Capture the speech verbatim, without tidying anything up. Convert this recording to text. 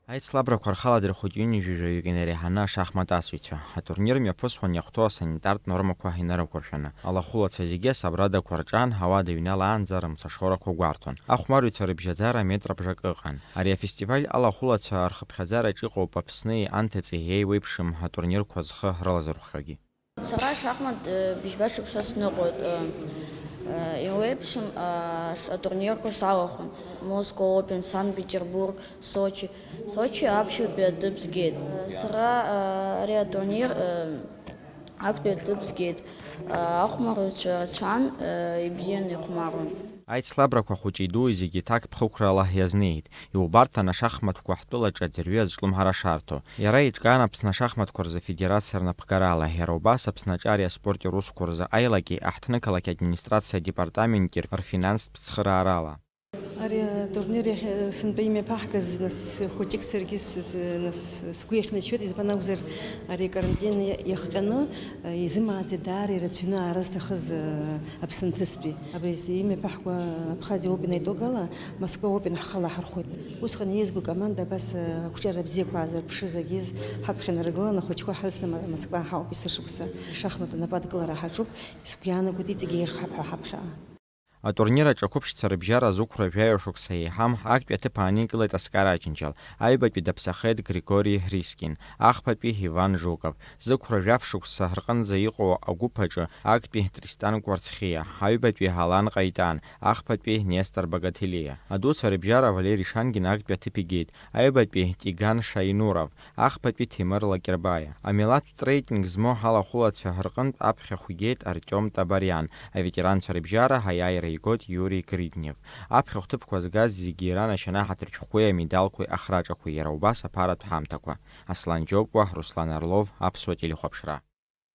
Аицлабрақәа рхаладырхәит ҩынҩажәаҩык инареиҳаны ашахмат асыҩцәа. Атурнир мҩаԥысуан иахәҭоу асанитартә нормақәа инарықәыршәаны. Алахәылацәа зегьы асабрадақәа рҿан, ауада иҩналаанӡа рымцашорақәа гәарҭон. Ахәмарыҩцәа рыбжьаӡара метра бжак ыҟан. Ари афестиваль алахәылацәа рхыԥхьаӡараҿ иҟоуп Аԥсни анҭыҵи еиуеиԥшым атурнирқәа зхы рылазырхәхьоугьы. Сара ашахмат, э, быжьба шықәса сныҟәоит, э, э, еиуеиԥшым, э, ш-, атурнирқәа салахәын, Moscow Open, Санкт-Петербург, Сочи. Сочи аԥхьатәи аҭыԥ згеит. Сара, э, ари атурнир, э, актәи аҭыԥ згеит. Э, ахәмарыҩцәа рацәан, э, ибзианы ихәмаруан. Аицлабрақәа хәыҷи-дуи зегьы ҭакԥхықәрала иазнеит. Иубарҭан ашахматқәа ҳтәылаҿы аӡәырҩы азҿлымҳара шарҭо. Иара еиҿкаан Аԥсны ашахматқәа рзы афедерациа рнапхгарала, иара убас Аԥсны аҿари аспорти русқәа рзы аилаки аҳҭнықалақь администрациа адепартаменти рфинанстә цхыраарала. Ари атурнир иахьа сынтәа имҩаԥаҳгаз, нас, хәыҷык саргьы с-, с-, нас, сгәы иахьнашьуеит, избан акәзар, ари акарантин иа-, иахҟьаны, э, изымааӡеит даара ирацәаҩны аара зҭахыз, э, Аԥсынтәыстәи. Абри имҩаԥаҳго Абхазиа Open аитогала Москва Open ҳхы алаҳархәит. Усҟан еизго команда абас, э, ақәҿиара бзиақәа аазырԥшыз агьез ҳаԥхьа инаргылан, ахәыҷқәа ҳрыцны Ма-, Москва ҳауп есышықәса. Шахмат анападкылара ҳаҿуп, сгәы иаанагоит иҵегьы еиӷьхап ҳәа ҳаԥхьаҟа. Атурнир аҿы ақәыԥшцәа рыбжьара зықәра жәаҩа шықәса еиҳам, актәи аҭыԥ аанеикылеит Аскара Аџьынџьал, аҩбатәи даԥсахеит Григори Рискин, ахԥатәи Иван Жуков, зықәра жәаф шықәса рҟынӡа иҟоу агәыԥ аҿы актәи Тристан Кәарцхиа, аҩбатәи Алан Ҟаитан, ахԥатәи Нестор Багателиа. Адуцәа рыбжьара Валери Шангин актәи аҭыԥ игеит, аҩбатәи Тиган Шаинуров, ахԥатәи Ҭемыр Лакербаиа. Амилаҭтә рейтинг змоу ҳалахәылацәа рҟынтә аԥхьахә игеит Артиом Табариан, аветеранцәа рыбжьара аиааира игоит Иури Гриднев. Аԥхьахә ҭыԥқәа згаз зегьы иранашьан аҳаҭыртә шәҟәқәеи амедалқәеи ахраҿақәеи, иара убас аԥаратә ҳамҭақәа. Аслан Џьопуа, Руслан Орлов, Аԥсуа телехәаԥшра.